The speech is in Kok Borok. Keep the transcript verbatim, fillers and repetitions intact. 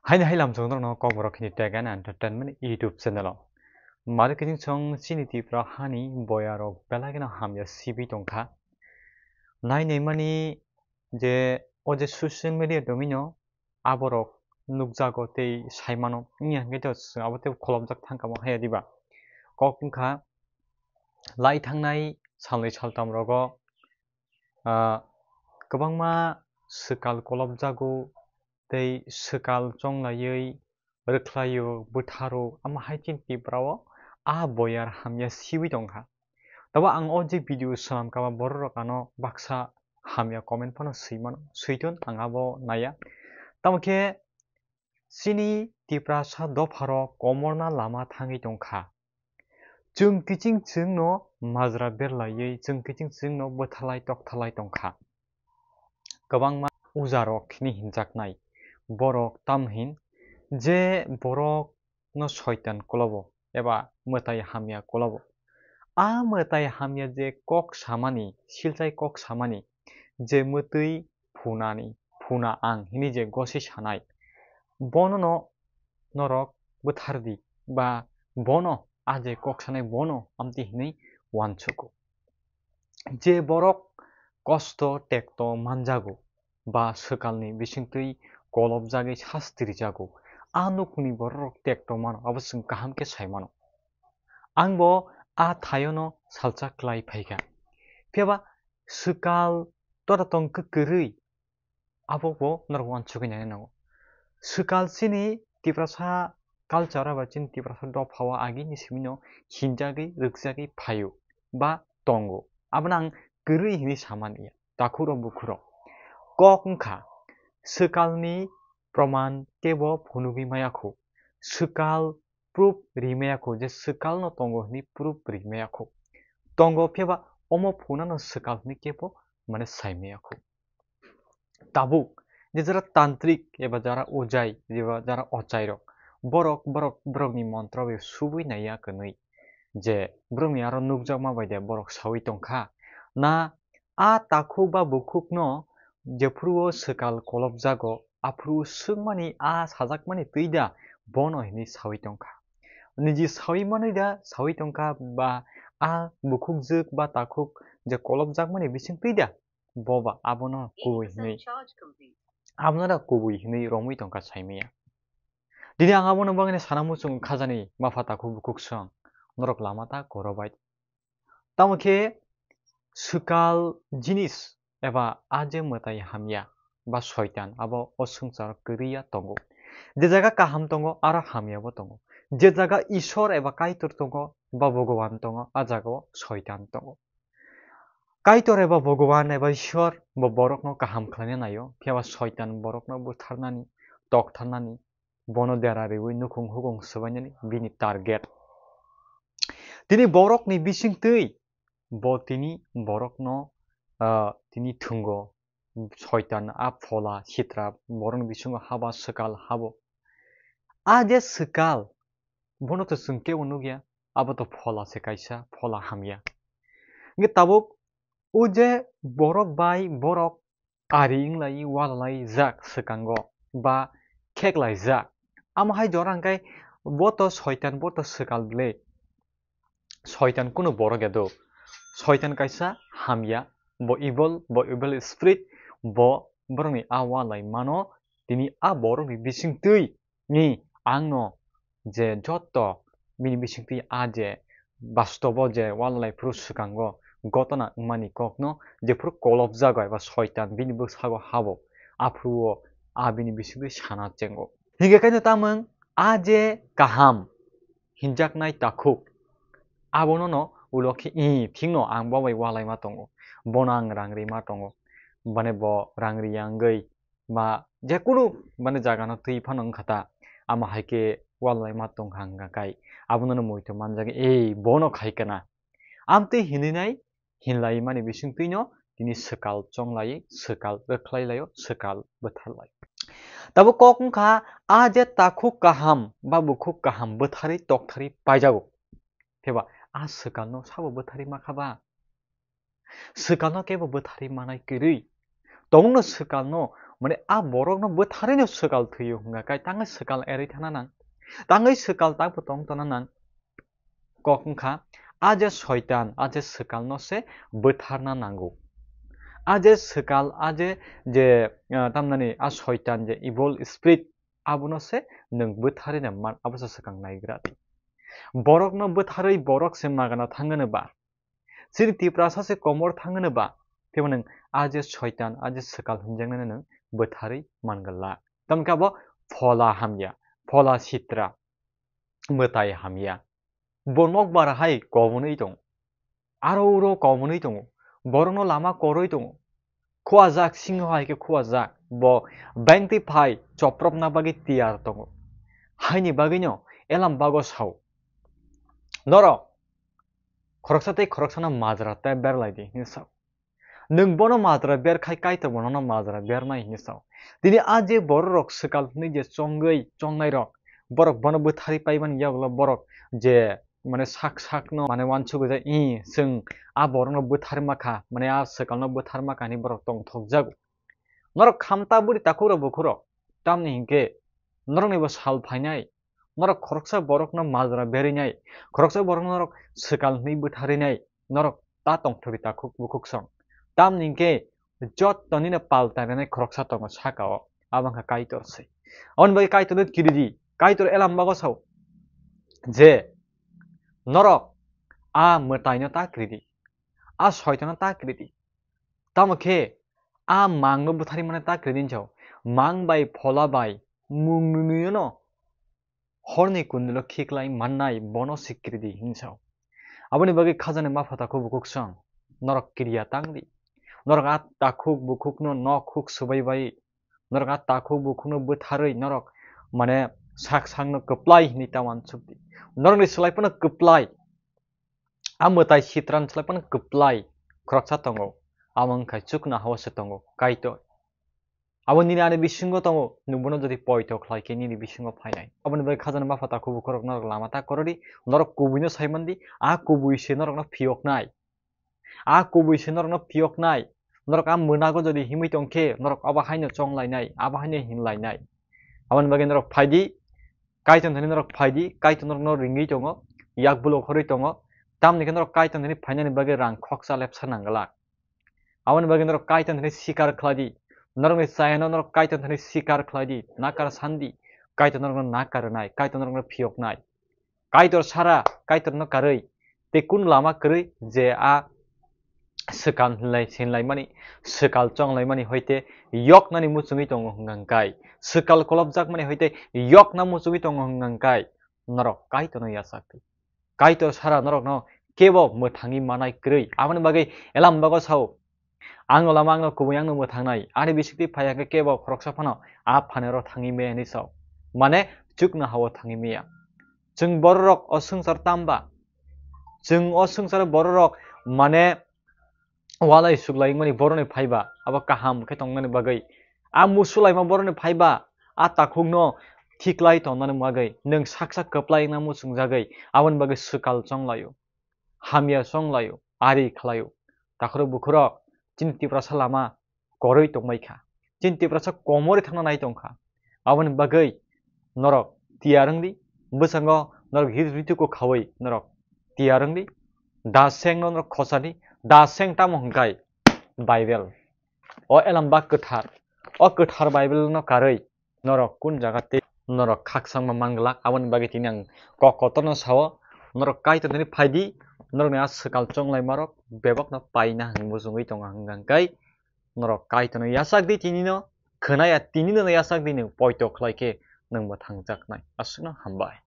Haini hai lamchok norokno Kokborok hini Tech and Entertainment YouTube channel o. Mari kiching chong chini Tipra hani boyarok belai kheno hamya sibwi tongkha. Nai naimani je o je social media tongmino aborok nukjago tei saimano wngya hwnkhe to chwng abo tei kholopjak thangkha mo haya diba. Kok wngkha lai thangnai salnwi saltam rogo, ah, kwbangma swkal kolopjago tei swkal chonglaiwi rwkhlaio, bwtharo, ama hai chini Tipra o a boyar hamya siwi tongkha. Tabo ang o je video swnamkha ba borok rok ano baksa hamya comment phano swi mano, switon ang abo naiya. Tamo khe chini Tiprasa dopharo komorna lama thangwi tongkha. Chwng kiching chwngno majra berlaiwi, chwng kiching chwngno bwthalai tokthalai tongkha. Kwbangma ujarok hini hinjaknai borok tamhin je borokno soitan kolobo eba mwtai hamya kolobo. A mwtai hamya je kok samani, silchai kok samani, je mwtwi phunani, phuna ang hini je gosi sanai, bonono norok bwthardi ba bono a je kok sanai bono amtwi hinwi uansugo. Je borok kosto tekto manjago ba swkalni bisingtwi kolopjagwi sasti rijago, a nukni bororok tekto mano, abo chwng kaham khe sai mano. Ang bo a thaiono salsa klai phaikha. Phiya ba swkal tora tong kwrwi, abo bo norok uansugwi naina nango. Swkal chini Tiprasa culture eba chini Tiprasa dophao agini simino hinjagwi rwkjagwi phaio ba tongo. Abono ang kwrwi hinwi samani ya, takhurok bukhurok. Kok wngkha, swkalni proman kebo phunugwi maya khu. Swkal proof ri maya khu je swkalno tongo hinwi proof ri maya khu. Tongo phiya ba omo phunano swkal hinwi kebo mane sai maya khu. Tabuk je jara tantrik eba jara ujai eba jara ochairok, borok, borok, borokni montro bai subui naiya kwnwi je borokni aro nukjakma bai de borok saui tongkha. Na a takhuk ba bukhukno jephuru o swkal kolopjago, aphuru o swngmani, a sajakmani twi da, bono hinwi saui tongkha. Niji saui manwi da, saui tongkha ba a bukhukjwk ba takhuk je kolopjakmani bising twi da, bo ba abono kubui hinwi, abono da kubui hinwi romwi tongkha saimaya. Dini ang abono bagwino sana muchung khajani mapha takhuk bukhuk swng, norok lama ta korobai. Tamo khe swkal jinis eba a je mwtai hamya ba soitan abo o swngcharo kwrwi ya tongo. Je jaga kaham tongo, aro hamya bo tongo. Je jaga Ishwar eba Kaitor tongo ba Bhogoban tongo, a jagao soitan tongo. Kaitor eba Bhogoban eba Ishwar bo borokno kaham khlaina naio, phiya ba soitan borokno butharnani, toktharnani, bono dera riwi nukhung hukung swbainani bini target. Tini borokni bisingtwi bo tini borokno, ah, tini thwngo, soitan a phola sitra borokni bisingo haba swkal habo. A je swkal, bono to chwng kebo nukya, abo to phola se kaisa, phola hamya. Hwnkhe tabuk o je borok bai borok ari wnglai walalaijak swkango ba kheklaijak. Amo hai jora hwnkhe bo to soitan, bo to swkal ble. Soitan kunu borok ya do. Soitan kaisa hamya, bo evil, bo evil spirit, bo borokni a walai mano, tini a borokni bisingtwi ni angno je jotto bini bisingtwi a je bastobo je walai phuru swkango gotona wngmani kokno jephuru kolopjago eba soitan bini bwskango habo, aphuru o a bini bisingtwi sana chengo. Hingkhe kaino tamung a je kaham hinjaknai takhuk, abono no ulo khe i thikno ang bo bai walaima tongo, bono ang rang rima tongo, mane bo rang riya wngwi ba jekunu mane jagano twi phano wngkha ta, amo hai khe walaima tongkha hwnka kai, abono no muitu manjak, ei bono khai kana. Amtwi hinwi nai hinlaimani bisingtwino tini swkal chonglai, swkal rwkhlai laio, swkal bwtharlai. Tabuk kok wngkha, a je takhuk kaham ba bukhuk kaham bwtharwi toktharwi paijago. Phiba a swkalno sabo bwtharwi makha ba? Swkalno kebo bwtharwi manai kwrwi. Tongno swkalno Mane a borokno bwtharwino swkal thwiyo hwnga kai tangwi swkal erwi thana nang. Tangwi swkal takbo tong tona nang. Kok wngkha, a je soitan, a je swkalno se bwtharna nango. A je swkal, a je, je, ah, tamnani a soitan je evil spirit, abono se nwng bwtharwino man, abo se swkang naigra di. Borokno bwtharwi borok se magana thangano ba, chini Tiprasa se komor thangano ba, tebo nwng a je soitan, a je swkal hinjaknai nwng bwtharwi mangala. Tamkhe abo phola hamya, phola sitra, mwtai hamya. Bo nokbar hai kobonwi tongo. Aro uro kobonwi tongo. Borokno lama koroi tongo. Khuajak, singho hai khe khuajak. Bo bengtwi phai chopropna bagwi tiyar tongo. Haini bagwino elam bago sao. Norok khoroksa tei khoroksano majra tei berlai di hwnwi sao. Nwng bono majra ber khai Kaitor bo nono majra bernai hwnwi sao. Tini a je bororok swkal hwnwi je chongwi chongnairok, borok bono bwtharwi paimani yagulo borok je mane sak sakno mane uansukjak, "Ih, chwng a borokno bwtharma kha, mane a swkalno bwtharma kha," hwnwi borok tongthokjago. Norok khamta bwrwi takhukrok bukhukrok, tamni hinkhe norokni bo sal phainai, norok khoroksa borokno majra berinai, khoroksa borokno norok swkal hwnwi bwtharinai, norok ta tongthokdi takhuk bukhuk song. Tamni hinkhe jottonino paltainani khoroksa tongo saka-o, abo wngkha Kaitor se. Aboni bagwi Kaitorno kiridi, Kaitor elam bago sao je norok a mwtaino ta kiridi, a soitano ta kiridi. Tamo khe a mangno bwtharwi mane ta kiridi hinwi sao. Mang bai phola bai mung nwnwino horni kundilo khiklai mannai bono se kiridi hinwi sao. Aboni bagwi khajani ma pha takhuk bukhuk song norok kiriya tangdi. Norok a takhuk bukhukno nok huk swbai bai, norok a takhuk bukhukno bwtharwi norok mane sak sakno kwplai hinwi ta uansukdi. Norokni swlai phano kwplai, a mwtai sitran swlai phano kwplai khoroksa tongo, amo wngkha chuknoha-o se tongo Kaitor. Abo nini ani bisingo tongo, nwng bono jodi poito khlai khe nini bisingo phainai. Aboni bagwi khajani ma pha takhuk bukhurok norok lama ta korodi, norok kubuino sai mandi, a kubui se norokno phiyoknai. A kubui se norokno phiyoknai. Norok a mwnago jodi himwi tong khe, norok abo haino chonglainai, abo haino hinlainai. Aboni bagwi norok phaidi, Kaitor thani norok phaidi, Kaitor norokno ringwi tongo, yak bulo khorwi tongo. Tamni khe norok Kaitor thani phainani bagwi rang khoksa lepsa nangwlak. Aboni bagwi norok Kaitor thani sikar khlaidi. Norokni chayano norok Kaitor thani sikar khlaidi, nakar sandi. Kaitor norokno nakar rwnai, Kaitor norokno phiyoknai. Kaitor sara, Kaitorno karwi, tei kun lama kwrwi je a swkal hinlai, hinlaimani, swkal chonglaimani hoite yoknani muchungwi tongo hwnka hwnkhe, swkal kolopjakmani hoite yokna muchungwi tongo hwnka hwnkhe, norok Kaitorno yachak di. Kaitor sara norokno kebo mwthangwi manai kwrwi. Aboni bagwi elam bago sao, "Ang no lama, ang no kubui, ang no mwthangnai. Ani bisingtwi phai hwnkhe kebo khoroksa phano a phanero thangwi maya," hinwi sao. Mane chuknoha-o thangwi maya. Chwng bororok o swngchar tamba? Chwng o swngcharo bororok mane walai suklaimani boroni phaiba, abo kaham khe tongnani bagwi. A musulaima boroni phaiba, a takhukno thiklai tongnani bagwi. Nwng saksa kwplai wngna muchungjagwi, aboni bagwi swkal chonglaio, hamya chonglaio, ari khlaio. Takhurok bukhurok, chini Tiprasa lama korwi tongbai kha. Chini Tiprasa komorwi thangna nai tong kha. Aboni bagwi norok tiyar wng di, bwskango norok rit-, rituko khaui norok tiyar wng di. Da sengno norok khosa di, da seng tamo hwnkhe Bible. O elam ba kwthar, o kwthar Bible no karwi norok kun jaga tei norok khakchangma manglak, aboni bagwi tini ang kok kotorno sao, norok Kaitor thani phaidi, norokni a swkal chonglaimarok bebakno paina hwnwi muchungwi tongo hwnka hwnkhe, norok Kaitorno yachak di tinino, khwnaya tinino yachak di, nwng poito khlai khe nwngbo thangjaknai. Aswkno hambai.